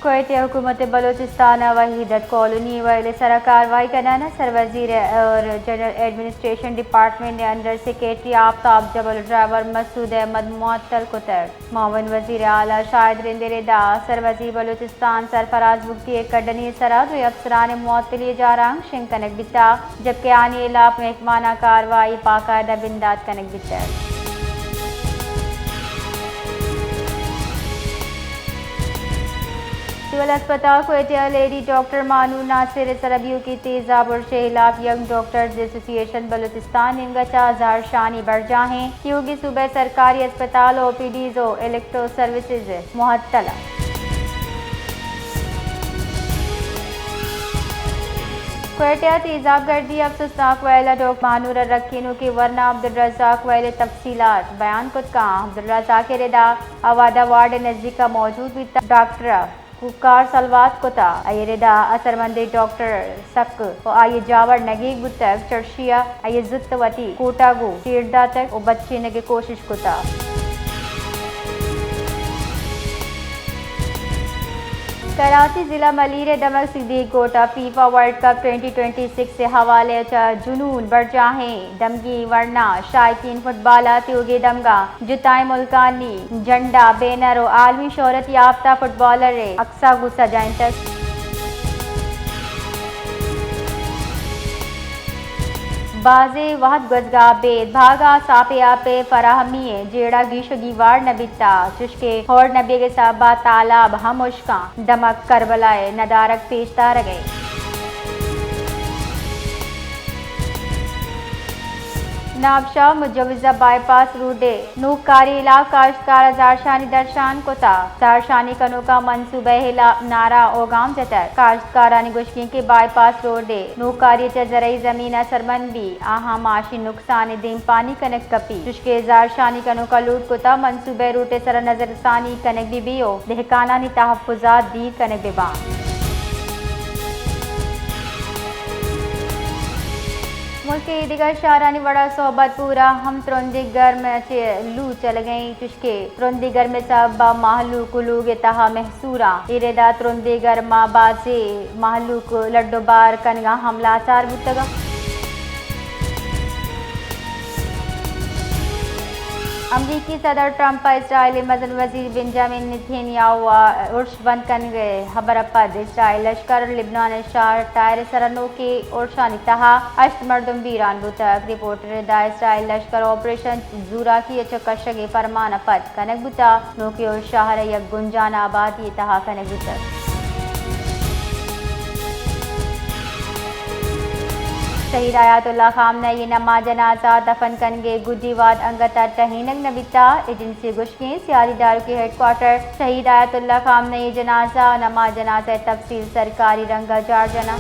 کوئٹہ، حکومت بلوچستان ءَ وحدت کالونی ویل ءِ سرا کاروائی کنان ءَ سروزیر اور جنرل ایڈمنسٹریشن ڈیپارٹمنٹ ءِ انڈر سیکرٹری آفتاب جبل، ڈرائیور مسعود احمد معطل کتگ۔ معاون وزیر اعلی شاہد رند ءِ ردا سروزیر بلوچستان سرفراز بگٹی ءِ کڈنی ءِ سرا دوئیں افسران ءِ معطلی ءِ جارانگ شنگ کنگ بیتگ، جبکہ آنی ہلاپ محکمانہ کاروائی باقاعدہ بندات کنگ بیتگ۔ سول ہسپتال کوئٹہ ءَ لیڈی ڈاکٹر مانو ناصر ءِ سرا بیوکی تیزاب ارش ءِ ہلاپ ینگ ڈاکٹرز ایسوسی ایشن بلوچستان نیمگ ءَ چہ زہرشانی برجاہ ایں۔ تیوگیں صوبہ ءِ سرکاری ہسپتال، او پی ڈیز ءُ الیکٹرو سروسز معطل۔ کوئٹہ ءَ تیزاب گردی ءِ افسوسناک ویل ءَ ڈاکٹر مانو ءَ رکینوکیں ورنا عبدالرزاق ویل ءِ تفصیلات بیان کت کن۔ عبدالرزاق ءِ ردا آ وہد ءَ وارڈ ءِ نزیک ءَ موجود بیتگ۔ ڈاکٹر ءَ کوکار سلوات کتگ۔ آئی ءِ ردا اثرمندیں ڈاکٹر سک ءُ آئی ءِ جاور نگیگ بوتگ، چرشی ءَ آئی ءَ زوت وتی کوٹ ءَ گوں چیر داتگ ءُ بچینگ ءِ کوشش کتگ۔ کراچی، ضلع ملیر ءِ دمگ صدیق گوٹ ءَ FIFA world cup twenty twenty six ءِ حوالہ ءَ چہ جنون برجاہیں۔ دمگی ورنا شائقین فٹبال ءَ تیوگیں دمگاں جتائیں ملکانی جھنڈا، بینر ءُ عالمی شہرت یافتہ فٹبالر ءِ عکس ءَ گوں سجائینتگ۔ بازیں وہد گوزگ ءَ ابید بھاگ ءَ ساپ ءِ آپ ءِ فراہمی ءِ جیڑہ گیشگی وار نہ بیتگ، چشکہ ہور نہ بیگ ءِ سبب ءَ تالاب ہم ہشک اَنت۔ دمگ کربلا ءِ ندارگ پیش دارگ ءَ۔ نابشاہ مجوزہ بائی پاس روڈ ءِ نوکاری ءِ ہلاپ کاشتکار ءَ زہرشانی درشان کتگ۔ زہرشانی کنوکاں منصوبہ ءِ ہلاپ نعرہ ءُ گام جتگ۔ کاشتکارانی گوشگ اِنت کہ بائی پاس روڈ ءِ نوکاری ءَ چہ زرعی زمین اثرمند بیت، آہاں معاشی نقصان ءِ دیمپانی کنگ کپیت، چشکہ زہرشانی کنوکاں لوٹ کتگ منصوبہ ءِ روٹ ءِ سرا نظرثانی کنگ بہ بیت ءُ دہکانانی تحفظات دیر کنگ بہ بنت۔ ملک ءِ ایدگہ شہرانی وڑا صحبت پور ءَ ہم ترندیں گرم ءَ چہ لو چلگ ءَ اِنت، چشکہ ترندیں گرم ءِ سبب ءَ مہلوک لوگ ءِ تہا محصور اَنت۔ اے ردا ترندیں گرم ءَ بازیں مہلوک لڈ ءُ بار کنگ ءَ ہم لاچار بوتگ اَنت۔ امریکی صدر ٹرمپ ءَ اسرائیل ءِ مزن وزیر بنجامن نتن یاہو ءَ ارش بند کنگ ءِ ہبر ءَ پد اسرائیل لشکر لبنان ءِ شہر ٹائر ءِ سرا نوکیں ارشانی تہا ہشت مردم بیران بوتگ۔ رپورٹ ءِ ردا اسرائیل لشکر ءِ آپریشن زوراکی ءَ چہ کشگ ءِ پرمان ءَ پد کنگ بوتگ۔ نوکیں ارش شہر ءِ یک گنجان آبادی ءِ تہا کنگ بوتگ۔ شہید آیت اللہ خامنہ ای ءِ نماز جنازہ ءَ دفن کنگ ءِ گڈی وہد انگت ءَ ٹہینگ نہ بیتگ۔ ایجنسی ءِ گوشگ اِنت سیادی داروکی ہیڈ کوارٹر شہید آیت اللہ خامنہ ای ءِ جنازہ ءُ نماز جنازہ ءِ تفصیل سرکاری رنگ ءَ جار جناں۔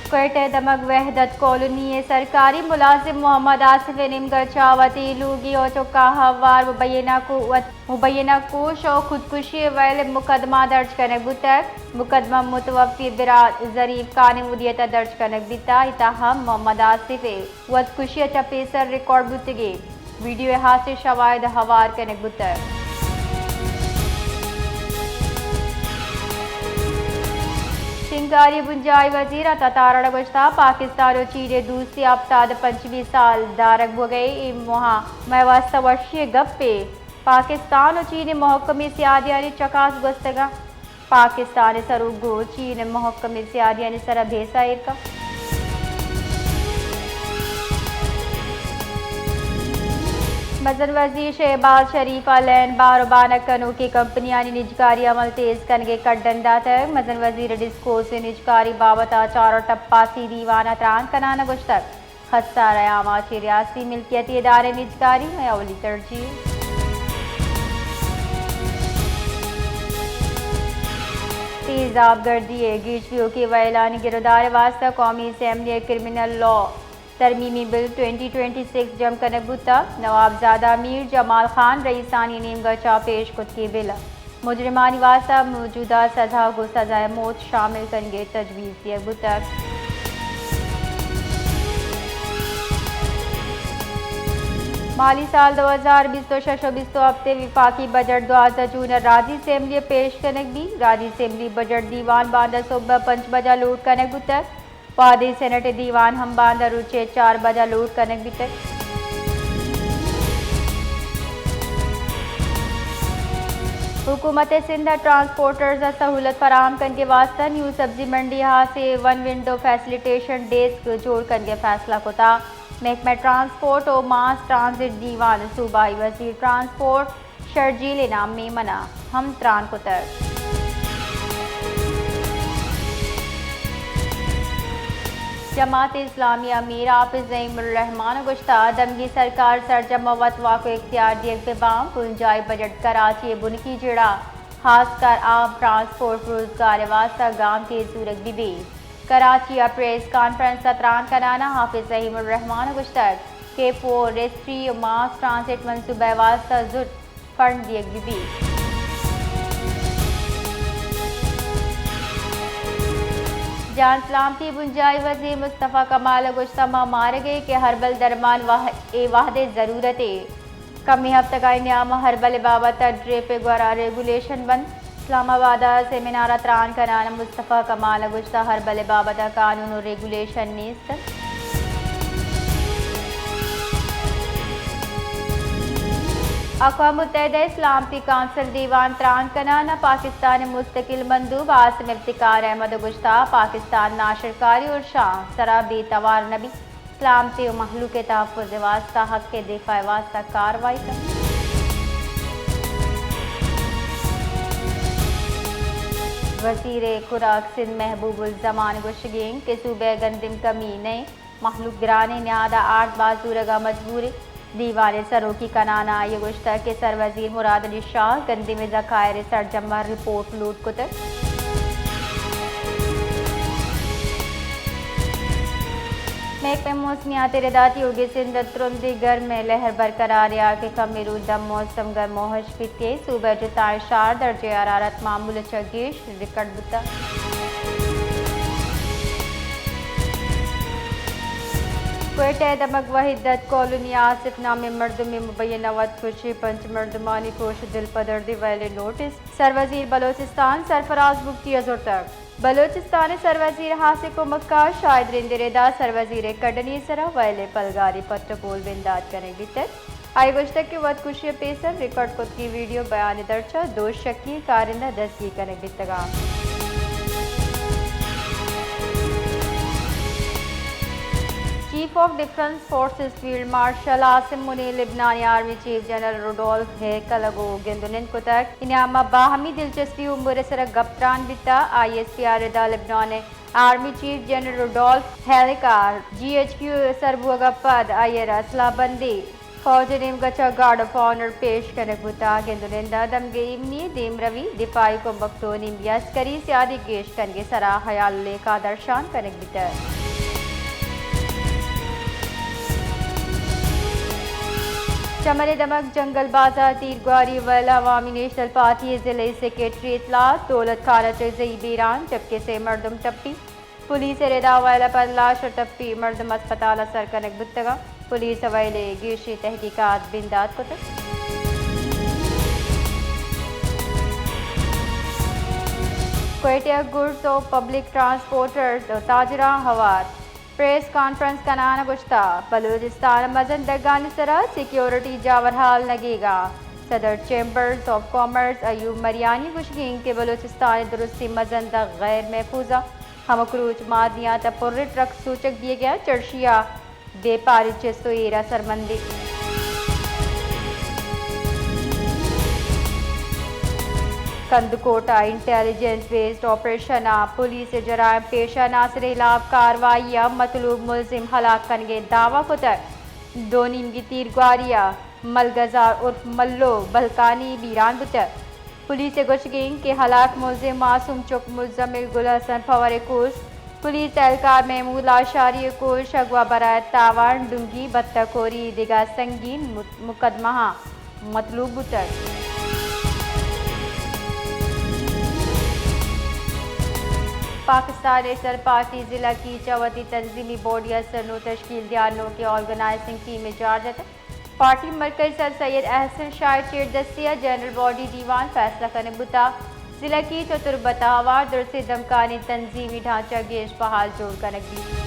کوئٹہ ءِ دمگ وحدت کالونی ءِ سرکاری ملازم محمد آصف ءِ نیمگ ءَ چہ وتی لوگی ءُ چکاں ہوار مبینہ کو-، وت-، مبینہ کوش ءُ خودکشی ءِ ویل ءَ مقدمہ درج کنگ بوتگ۔ مقدمہ متوفی ءِ برات ظریف خان ءِ مدیریت ءَ درج کنگ بیتگ۔ اے تہا ہم محمد آصف ءِ وتکشی ءَ چہ پیسر ریکارڈ بوتگیں ویڈیو ءِ ہاسیں شواہد ہوار کنگ بوتگ۔ شنگکاری ءُ بنجاہی وزیر عطا تارڑ ءَ گوشتگ، پاکستان ءُ چین ءِ دوستی ءَ ہپتاد ءُ پنچمی سال دارگ بوگ ءَ اے ماہ مئے واستہ وشی ءِ گپے۔ پاکستان ءُ چین ءِ مھکمیں سیادیانی چکاس گوستگ اَنت۔ پاکستان ءِ سروک گوں چین ءِ مھکمیں سیادیانی سرا بھیسہ ایر کنت۔ مزن وزیر شہباز شریف ءَ لین بار ءُ بانک کنوکیں کمپنیانی نجکاری عمل تیز کنگ ءِ کڈن داتگ۔ مزن وزیر ءَ ڈسکوز ءِ نجکاری بابت ءَ چار ءُ ٹپاسی دیوان ءَ تران کنان ءَ گوشتگ، خسارہ ءِ آماچیں ریاستی ملکیتی ادارہ ءِ نجکاری مئے اولی ترجیح۔ تیزاب گردی ءِ گیش بیوکیں وئیلانی گرودار ءِ واستہ قومی اسمبلی ءَ کرمنل لا ترمیمی بل ٹوئنٹی ٹوئنٹی سکس جم کنگ بوتگ۔ نوابزادہ میر جمال خان رئیسانی نیمگ ءَ چہ پیش کتگیں بل ءَ مجرمانی واستہ موجودہ سزا گوں سزائے موت شامل کنگ ءِ تجویز دیگ بوتگ۔ مالی سال دو ہزار بیست و شش و بیست و ہفت ء وفاقی بجٹ دوازدہ جون ء راجی اسمبلی ء پیش کنگ بیت۔ راجی اسمبلی بجٹ دیوان باندا صبح ء پنچ بجہ لوٹ کنگ بوتگ۔ وہدے سینیٹ ء دیوان ہم باندا روچ ء چار بجہ لوٹ کنگ بیتگ۔ حکومت سندھ ء ٹرانسپورٹرز ء سہولت فراہم کنگ ء واستہ نیو سبزی منڈی ہاس ء ون ونڈو فیسلیٹیشن ڈیسک جوڑ کنگ ء فیصلہ کتگ۔ محکمہ ٹرانسپورٹ و ماس ٹرانزٹ دیوان صوبائی وزیر ٹرانسپورٹ شرجیل انعام میمن ء ہم تران کتگ۔ جماعت اسلامی امیر حافظ ظہیم الرحمان ء گوشتگ، دمگی سرکار سرجم ء وت واک و اختیار دیگ بہ باں، بنجاہی بجٹ کراچی ء بنکی جیڑہ خاص کر عام ٹرانسپورٹ روزگار ء واستہ گامگیج زورگ بہ بیت۔ کراچی ء پریس کانفرنس ء تران کنان ء حافظ ظہیم الرحمان ء گوشتگ کہ فورسٹری و ماس ٹرانزٹ منصوبہ ء واستہ زوت فنڈ دیگ بہ بیت۔ جان سلامتی بنجاہی وزیر مصطفی کمال ء گوشتگ، ما مارگ ء کہ ہربل درمان واہ-، اے وہد ء ضرورت ء کمیں ہفتگانی نیام ء ہربل ء بابت ء ڈریپ ء گورا ریگولیشن بنت۔ اسلام آباد ء سیمینار ء تران کنان ء مصطفی کمال ء گوشتگ، ہربل ء بابت ء قانون و ریگولیشن نیست۔ اقوام متحدہ ء سلامتی کونسل دیوان تران کنان ء پاکستان ء مستقل مندوب عاصم افتخار احمد ء گوشتگ، پاکستان ناشرکاری و شاں سرا بے توار نہ بیت۔ سلامتی و مہلوک ء تحفظ ء واستہ حق ء دفاع ء واستہ کاروائی کنت۔ وزیر خوراک سندھ محبوب الزمان گوشگیں کہ صوبہ ء گندم کمی نئے، مہلوک گرانیں نہاد ء آرت باز زورگ ء مجبور انت۔ دیوان ء سروکی کنان ء آئی ء گوشتگ کہ سروزیر مراد علی شاہ گندم ء ذخائر ء سرجم ء رپورٹ لوٹ کتگ۔ محکمہ موسمیات ء ردا تیوگیں سندھ ء ترندیں گرمیں لہر برقرار ء آ کہ کمیں روچ داں موسم گرم و ہشک بیت کہ صوبہ ء جتائیں شہر درجہ حرارت معمول ء چہ گیش ریکارڈ بوتگ۔ کوئٹہ ء دمگ وحدت کالونی ء آصف نامیں مردمے مبینہ وت کشی، پنچ مردمانی کش دلپدردی ویل ء نوٹس۔ سروزیر بلوچستان سرفراز بگٹی ء زرتگ۔ بلوچستان ء سروزیر ہاسیں کمک ء شاہدرندے ردا سروزیر ء کڈنی ء سرا ویل ء پلگاری پٹ ء پول بندات کنگ بیتگ۔ آئی ء گوشتگ کہ وت کشی ء پیسر ریکارڈ کتگیں ویڈیو بیان ء درچ ء دو شکی کارندہ دستگیر کنگ بیتگ انت۔ Chief of defence forces field marshal Asim Munir لبنانی army chief general Rodolphe Haykal ء گوں گند ء نند کتگ۔ اے نیام ء باہمی دلچسپی امور ء سر ء گپ تران بیتگ۔ آئی ایس پی ء ردا لبنان ء army chief general Rodolphe Haykal ء جی ایچ کیو ء سر بوگ ء پد آئی ء را سلاہ بندی فوج ء نیمگ ء چہ گارڈ آف آنر پیش کنگ بوتگ۔ گند ء نند ء دمگ ء ایمنی ء دیمروی، دفاعی کمک دو نیمگی عسکری سیادی گیش کنگ ء سرا ہیال لیکہ درشان کنگ بیتگ۔ چمن ء دمگ جنگل بازار تیرگواری ویل ء عوامی نیشنل پارٹی ء ضلعی سیکرٹری اطلاعات دولت خان ء چہ زئی بیران، جبکہ سے مردم ٹپی۔ پولیس ء ردا ویل ء پد لاش ء ٹپی مردم ہسپتال ء سر کنگ بوتگ انت۔ پولیس ء ویل ء گیشیں تحقیقات بندات کتگ۔ کوئٹہ ء گڈز ء پبلک ٹرانسپورٹرز ء تاجراں ہوار پریس کانفرنس کنان ء گوشتگ، بلوچستان ء مزن ڈگانی سرا سیکیورٹی جاور حال نگیگ ء۔ صدر چیمبرز آف کامرس ایوب مریانی گوشگیں کہ بلوچستان ء درستیں مزن ڈگ غیر محفوظ ء۔ ہمک روچ معدنیات ء پریں ٹرک سوچگ دیگ ء، چرشی ء بیپاری چست و ایر ء سرمندی۔ کندکوٹ ء انٹیلیجنس بیسڈ آپریشن ء پولیس ء جرائم پیشہ عناصر ء ہلاپ کاروائی ء مطلوب ملزم ہلاک کنگ ء دعوی کتگ۔ دو نیمگی تیرگواری ء ملگزار عرف ملو بلکانی بیران بوتگ۔ پولیس ء گوشگ انت کہ ہلاک ملزم معصوم چک مزمل گل حسن پور ء کوش، پولیس اہلکار محمود لاشاری ء کوش، اغوا برائے تاوان، ڈنگی، بتہ کوری، دگہ سنگین مت-، مقدمہاں مطلوب بوتگ۔ پاکستان نیشنل پارٹی ضلع کیچ ء وتی تنظیمی باڈی ء سر نوں تشکیل دیان نوکیں آرگنائزنگ ٹیم ء جار جتگ۔ پارٹی مرکزی صدر سید احسن شاہ ءِ چیردستی ءَ جنرل باڈی دیوان فیصلہ کنگ بوتگ۔ ضلع کیچ ءُ تربت ءَ ہوار درسیں دمکانی تنظیمی ڈھانچہ گیش بحال جوڑ کنگ بیت۔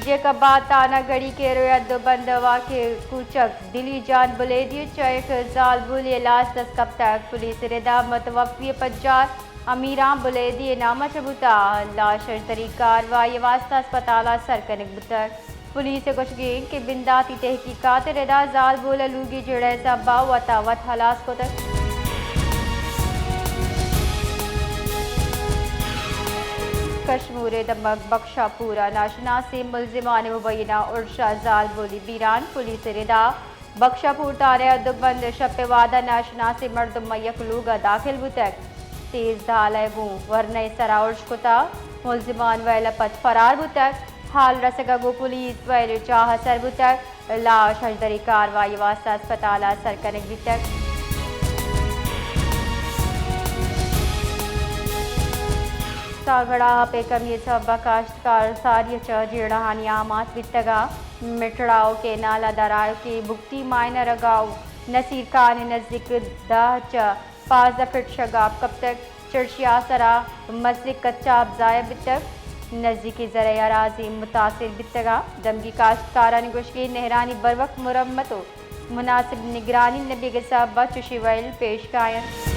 جیکب آباد تھانہ گڑھی کیرو ءِ ادو بند ءِ واکیں کوچک دلی جان بلیدی ءِ چک زالبولی ءِ لاش دست کپتگ۔ پولیس ءِ ردا متوفی ءِ پجار امیران بلیدی ءِ نام ءَ چہ بوتگ۔ لاش ءِ شرتریں کاروائی ءِ واستہ ہسپتال ءَ سر کنگ بوتگ۔ پولیس ءِ گوشگ انت کہ بنداتی تحقیقات ءِ ردا زالبول ءَ لوگی جیڑہ ءِ سبب ءَ وت ءَ وت ہلاس کتگ۔ کشمور ءِ دمگ بخشا پور ءَ ناشناسیں ملزمان ءِ مبینہ ارش ءَ زالبولی بیران۔ پولیس ءِ ردا بخشا پور تھانہ ءِ ادو بند ءَ شپ ءِ وہد ءَ ناشناسیں مردم یک لوگ ءَ داخل بوتگ۔ تیز ڈال ءَ گوں ورنا ءِ سرا ارش کتگ۔ ملزمان ویل ءَ پد فرار بوتگ۔ ہال رسگ ءَ گوں پولیس ویل ءِ چاہ ءَ سر بوتگ۔ لاش ءِ شرتریں کاروائی ءِ واستہ ہسپتال ءَ سر کنگ بیتگ۔ ساگڑا ءَ پیکمی ءِ سبب ءَ کاشتکار ساری ءَ چہ جیڑہانی آماچ بیتگ ءُ مٹڑاؤ کینال ءَ درآیوکیں بگٹی مائنر ءَ گاؤں نصیر خان ءِ نزیک دہ چہ پانزدہ فٹ شگاف کپتگ۔ چرشی ءِ آسرا مزنیں کچ ءُ آب ضائع بیتگ۔ نزیکی زرعی اراضی متاثر بیتگ ءُ دمگی کاشتکارانی گوشگ انت نہرانی بروقت مرمت ءُ مناسب نگرانی نہ بیگ ءِ سبب ءَ چشیں ویل پیش کاینت۔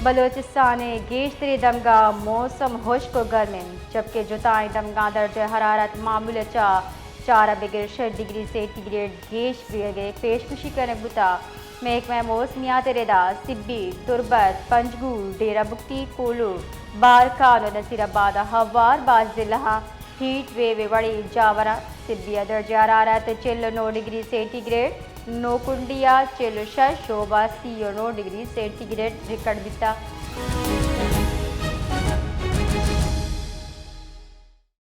بلوچستان ءِ گیشتریں دمگاں موسم ہشک ءُ گرم انت، جبکہ جتائیں دمگاں درجہ حرارت معمول ءَ چہ چار ءَ بگر شش ڈگری سینٹی گریڈ گیش بیگ ءِ پیشگوشی کنگ بوتگ۔ محکمہ موسمیات ءِ ردا سبی، تربت، پنجگور، ڈیرہ بگٹی، کولو، بارکھان ءُ نصیر آباد ءَ ہوار باز ضلعاں ہیٹ ویو ءِ وڑیں جاور انت۔ سبی ءَ درجہ حرارت چل ءُ نو ڈگری سینٹی گریڈ، نوکنڈی ءَ چل ءُ شش، شوب ءَ سی ءُ نو ڈگری سینٹی گریڈ ریکارڈ بیتگ۔